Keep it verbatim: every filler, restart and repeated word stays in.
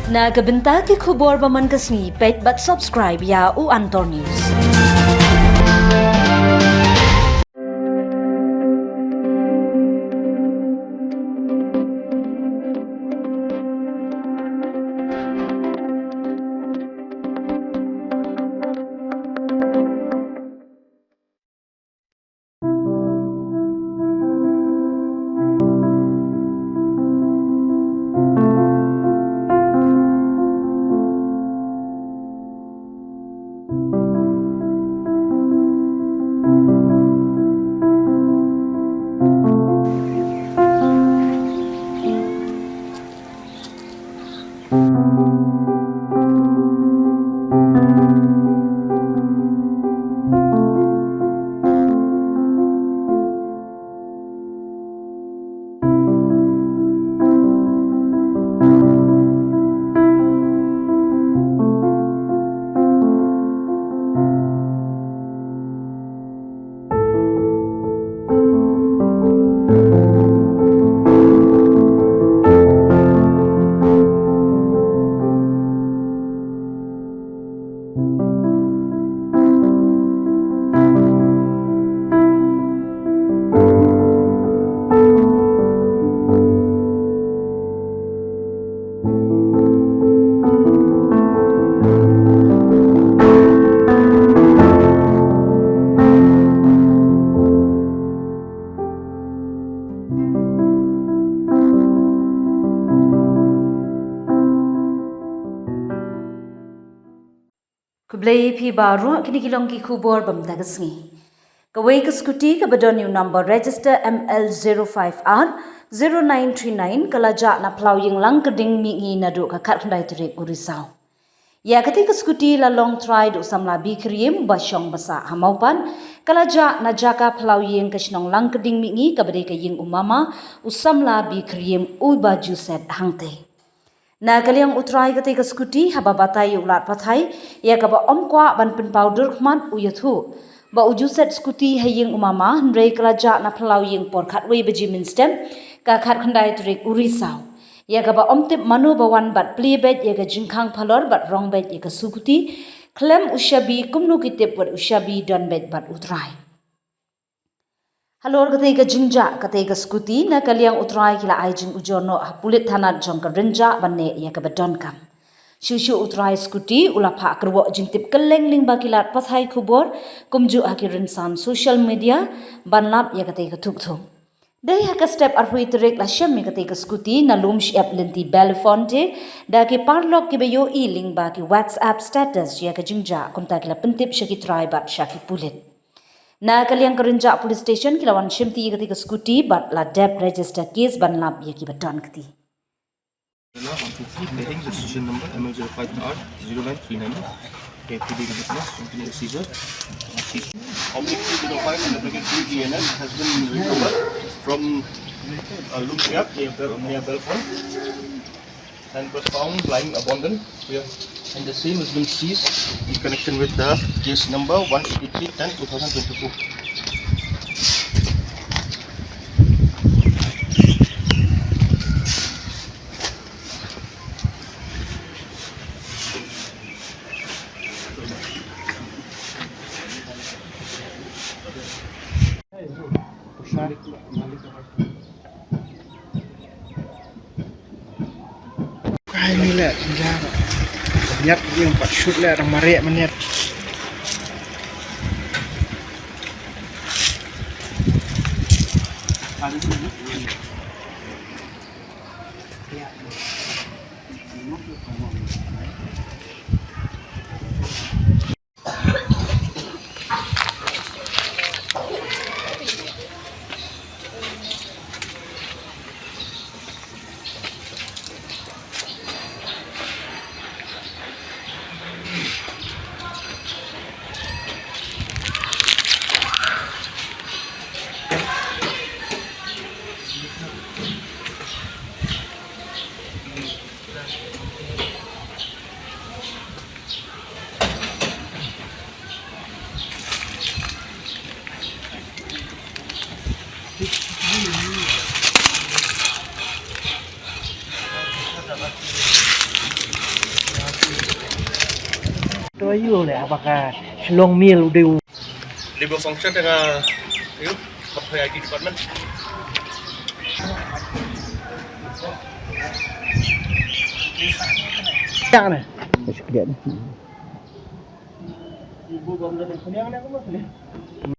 Na ka bynta ki khubor ba man ka sngi, peit bad subscribe ïa U Antor News. Khublei phi baroh, kine ki long ki khubor ba mynta ka sngi. Kawei ka scooty kaba don ïa u number register M L zero five R zero nine three nine ka la jah na phyllaw ïing Langkyrding Mihngi naduh ka khatkhyndai tarik u Risaw. Ïa katei ka scooty la long trai da u samla Bikhriem ba shong ba sah ha Mawpat, ka la jah na jaka phyllaw ïing ka shnong Langkyrding Mihngi kaba dei ka ïing u mama u samla Bikhriem uba ju set hangtei. Na ka liang u trai katei ka scooty, haba batai ïa u lad pathai ïa kaba ym kwah ban pynpaw dur khmat, u ïathuh ba u ju set scooty ha ïing u mama, hynrei ka la jah na phyllaw ïing por khatwei baje mynstep ka khatkhyndai tarik u Risaw. Ïa kaba ym tip mano ba wan bad plie beit ïa ka jingkhang phalor bad rong beit ïa ka scooty, khlem u shabi kumno ki tip wat u shabi don beit bad u trai. Halor katei ka jingjah katei ka scooty, na ka liang u trai ki la ai jingujor noh ha pulit thanat jong ka Rynjah ban neh ïa kaba donkam. Shuh shuh u trai scooty u la phah kyrwoh jingtip kylleng lyngba ki lad pathai khubor, kumjuh ha ki rynsan social media ban lap ïa katei ka tukthuk. Dei ha ka step arphew tarik la shem ïa katei ka scooty na lum shyiap lynti Bellefonte da ki paralok kiba ïohi lyngba ki WhatsApp status ïa ka jingjah, kumta ki la pyntip sha ki trai bad sha ki pulit. Na ka liang ka Rynjah Police Station ki la wan shimti ïa katei ka scooty bad la dep register case ban lap ïa kiba don kti. Pending registration number M L zero five R zero nine three nine. K P D witness, company seizure. Oblique two zero five and oblique three D N S has been recovered from, uh, Lumshyiap near Bel-, near Belfort and was found lying abandoned here. And the same has been seized in connection with the case number one eighty-three ten two thousand twenty-four. Kai ni leh, jar. Niat yang pat shoot leh, orang marek meniat. To ayu le apa ka Shillong Mail u dei u. Labor function tang ayu, kap I T department. Yang ne. Masih kerja ni.